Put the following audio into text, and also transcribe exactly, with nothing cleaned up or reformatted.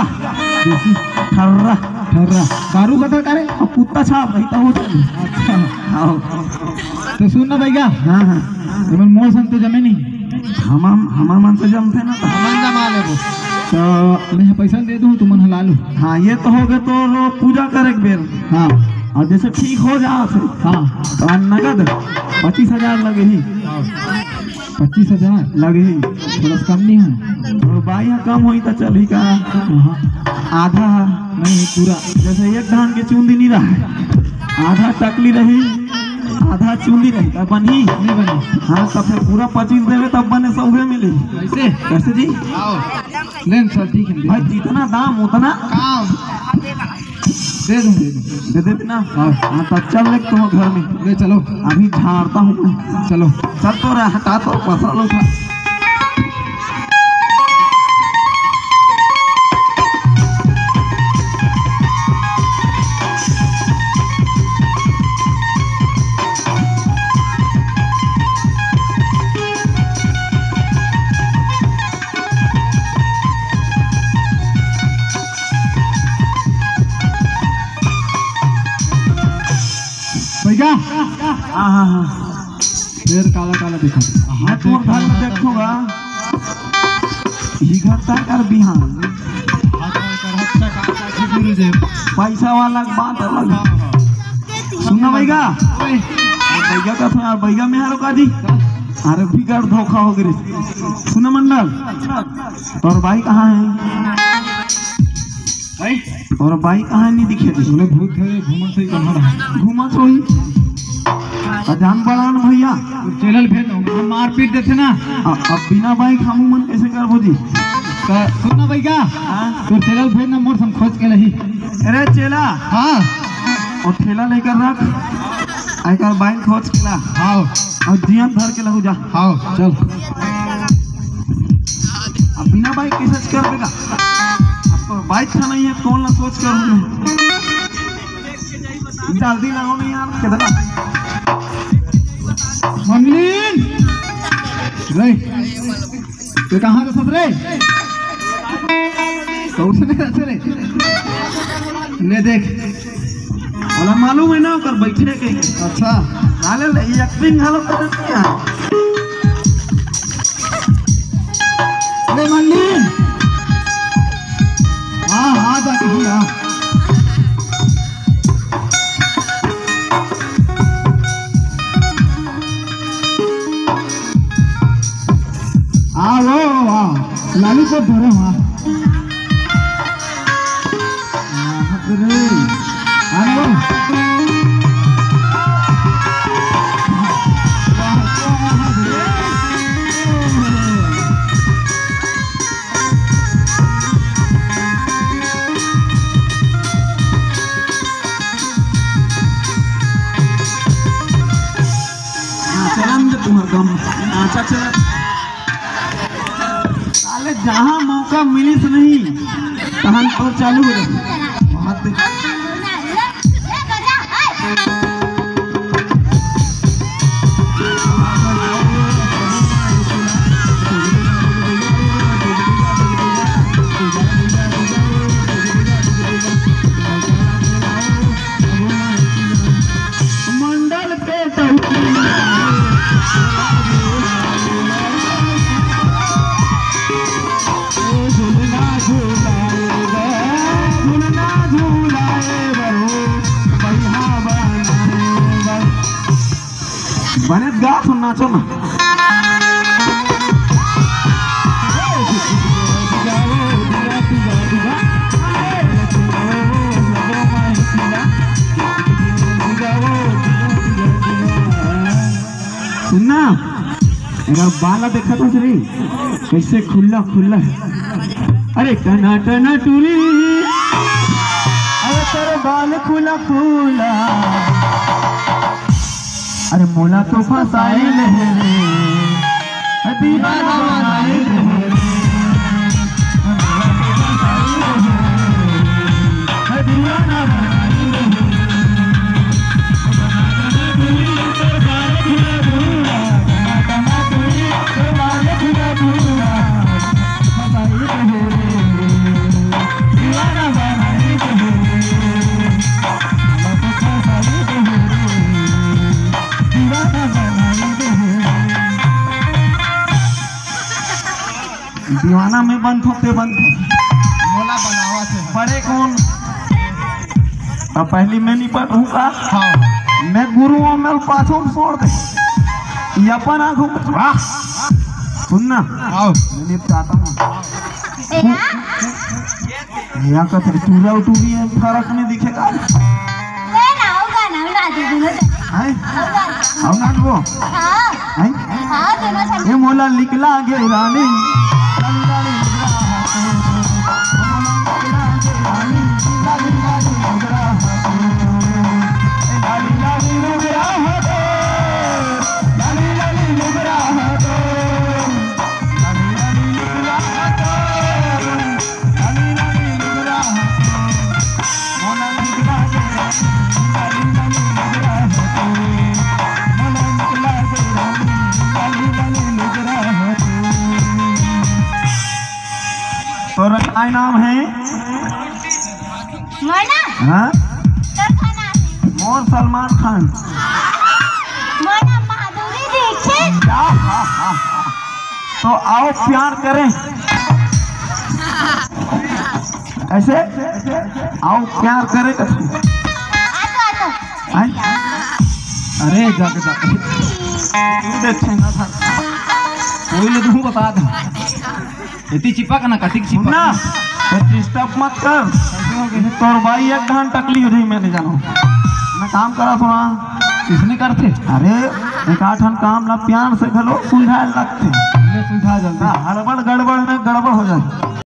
देसी। ठर्रा। ठर्रा। दारू बता का रे? अब कुत्ता छाप रही था वो। अच्छा। आओ। तो सुन ना भैया। हाँ, हाँ। एमन मोर संग तो जमे नहीं। हम, हम, हमर मन से जमथे ना तो। हमन जमा लेबो। तो मैं पैसा दे दूँ, तुमन हला लो। हाँ, ये तो हो गए तो रो पूजा करे के बेर। हाँ। और जैसे ठीक हो जा फिर। हाँ। तो नगद पच्चीस हजार लगे ही। हाँ। पच्चीस हजार? लगे ही। थोड़ा सा कम नहीं है? और बाई, यहाँ कम होई तो चली का? हाँ। आधा। नहीं, पूरा। जैसे एक धान के चुंदी नहीं रहा, आधा टकली रही, आधा चुंदी रही, तब बनही? नहीं बनी। हाँ, तब फिर पूरा पच्चीस देवे, तब बने सौवे मिली। कैसे? कैसे जी? आओ। ले न, चल, ठीक है, दे भाई, दे। जितना दाम उतना काम। दे दूँ, दे दूँ। दे देबे ना? हाँ। हाँ, तब चल ले तुम घर में। ले चलो। अभी झाड़ता हूँ मैं। चलो। चल तो रहा, हटा तो, पसरा लो था। भैया। हाँ, हाँ, हाँ। फेर काला काला दिखा। हाँ, तोर घर में देखो बा। ही घर ता कर बिहान। पैसा वाला के बात अलग। सुनना भैया। ओए। अरे भैया का था, भैया में हारो का जी। अरे बिगड़ धोखा हो गए। सुना मंडल, तोर बाई कहाँ है? भाई। और बाई कहाँ नहीं दिखे थे? बोले भूत है, घूमत है, कहाँ रहा? घूमत होई। आ जान बड़ा न भैया। तो चेला ल भेज दो, हम मारपीट देथे ना। आ, अब बिना बाई खामू मन कैसे करबो जी? तो सुन ना भैया, हाँ? तो चेला ल भेज ना, मोर संग खोज के लही। अरे चेला। हाँ। और ठेला लेकर रख, आकर बाई खोज के ला। हाँ। और जियन धर के लहू जा। हाँ, चल। अब बिना बाई कैसे कर देगा? अब तो बाई था नहीं है, कौन ना सोच कर हूँ। जल्दी लाओ नहीं यार, कितना? मंगलीन! रे, तू कहाँ रहत रे? कौन से रहत रे? ले देख। वाला मालूम है ना, ओकर बैठे के। अच्छा। साले ले, ये एक्टिंग घालो करत क्या? ले मंगलीन। हाँ, हाँ, जा, कहीं आ। आ, वो, वाह। लाली को धरो, हाँ। हाँ, हाँ, हाँ, हाँ। हाँ, चलन दे तुम्हार काम। हाँ, अच्छा, चलन। साले जहाँ मौका मिलिस नहीं, तहन तो चालू हो जाए। बहुत मंडल के टहली। झूलना झूलाए बर, झूलना झूलाए बर हो, बढ़िया बनाए बर। बने गा तो नाचो ना। सुनना, अगर बाला देखा तो रे, कैसे खुला खुला है। अरे टना टना टूरी, अरे तेरे बाल खुला खुला। अरे मोला तो फसाइल हे रे, दीवाना बनाइल हे रे। दीवाना में बनथो ते बनथो। मोला बनावत हे। बड़े कोन? अब पहली मैं नहीं पढ़ूंगा। हाँ। मैं गुरु हूँ, मैं पाछू में छोड़ दे। ये अपन आँखों में। वाह। सुन ना। आओ। मैं निपटाता हूँ। ए, हाँ? यहाँ का तो टूरा उटूरी है, फर्क नहीं दिखेगा। ले ना, आओ गाना, गा दे दोनों जने। हैं? आओ गाना। आओ ना वो। हाँ। हैं? हाँ, दोनों जने। ए मोला निकला गे रानी। तोर का नाम है? मोर नाम? हाँ? तोर का नाम है? मोर सलमान खान। मोर नाम माधुरी दीक्षित। या, हा, हा, हा। तो आओ प्यार करें। ऐसे? आओ प्यार करें। आतो, आतो। हैं? अरे, जाके, जाके। तू देखे ना था। कोई ले तू बता दे। एती चिपक ना, कटिक चिपक। सुन ना, ये डिस्टर्ब मत कर। तोर बाई एक घंटा टकली हो जाई, मैं नहीं जानू। मैं काम करा थोड़ा। इसने करते? अरे, एक आठ घंटा काम ला प्यार से घलो सुलझाए लगते। ले सुलझा जल्दी। हाँ, हड़बड़ गड़बड़ में गड़बड़ हो जाए।